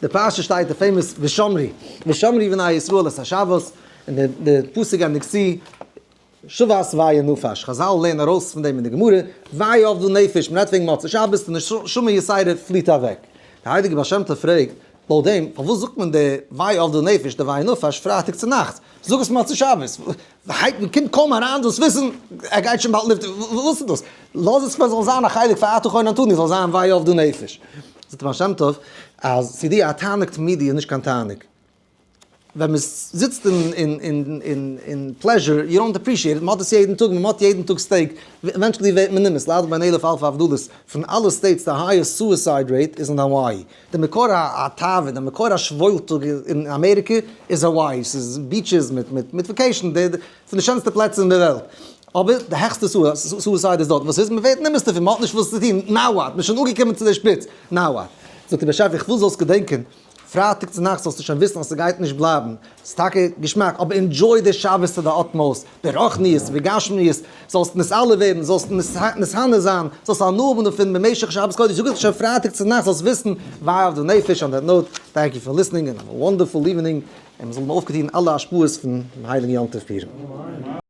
די פרשה שטייט די famous ושמרו, ושמרו בני ישראל את השבת, און די פסוק ענדיגט צו שבת וינפש, חזל לערנען ארויס פון דעם אין די גמרא, ויאבדו נפש, מ'רעדט וועגן מוצאי שבת און נשמה יתירה פליט אוועק. די הייליגע בעל שם טוב פרעגט, לויט דעם פארוואס זאגט מען די ויאבדו נפש, די וינפש פרייטאג צו נאכטס? זאג עס מוצאי שבת, הייבט מען קומט קוים אריין דאס וויסן, ער גייט שוין באלד נפטר, וואס איז דאס? לאז עס זאל זיין א חלק פאר אתה חוננתנו זאל זיין ויאבדו נפש. זאגט דער בעל שם טוב אז צו דיר א תענוג תמידי איז נישט קיין תענוג. ווען מען זיצט אין pleasure, you don't appreciate it, מען האט עס יעדן טאג, מען האט יעדן טאג steak, eventually ווערט מען נמאס, ליידער בין אלף אלפי הבדלות, פון אלע states די highest suicide rate איז אין האוואי, די מקור התאווה, די מקור השוואוילטאג אין אמעריקע איז האוואי, ס'איז beaches מיט vacation, פון די שענסטע פלעצער אין די וועלט, אבער די העכסטע suicide איז דארט, וואס איז? מען ווערט נמאס דערפון, מען האט נישט וואס צו טון, now what? מען איז שוין אנגעקומען צו די שפיץ, now what? זאגט דער באשעפער איך וויל זאלסט געדענקען, פרייטאג צו נאכטס זאלסטו שוין וויסן אז ס'גייט נישט בלייבן, ס'איז טאקע געשמאק, אבער enjoy די שבת to the utmost, ברוחניות ובגשמיות, זאלסט נתעלה ווערן, זאלסט נתהנה זיין, זאלסט הנאה האבן דערפון במשך שבת קודש, זאג איך שוין פרייטאג צו נאכטס זאלסט וויסן, ויאבדו נפש, on that note, thank you for listening and have a wonderful evening, און מ'זאל האבן אויפגעטון אלע השפעות פון דעם הייליגן יום טוב פורים.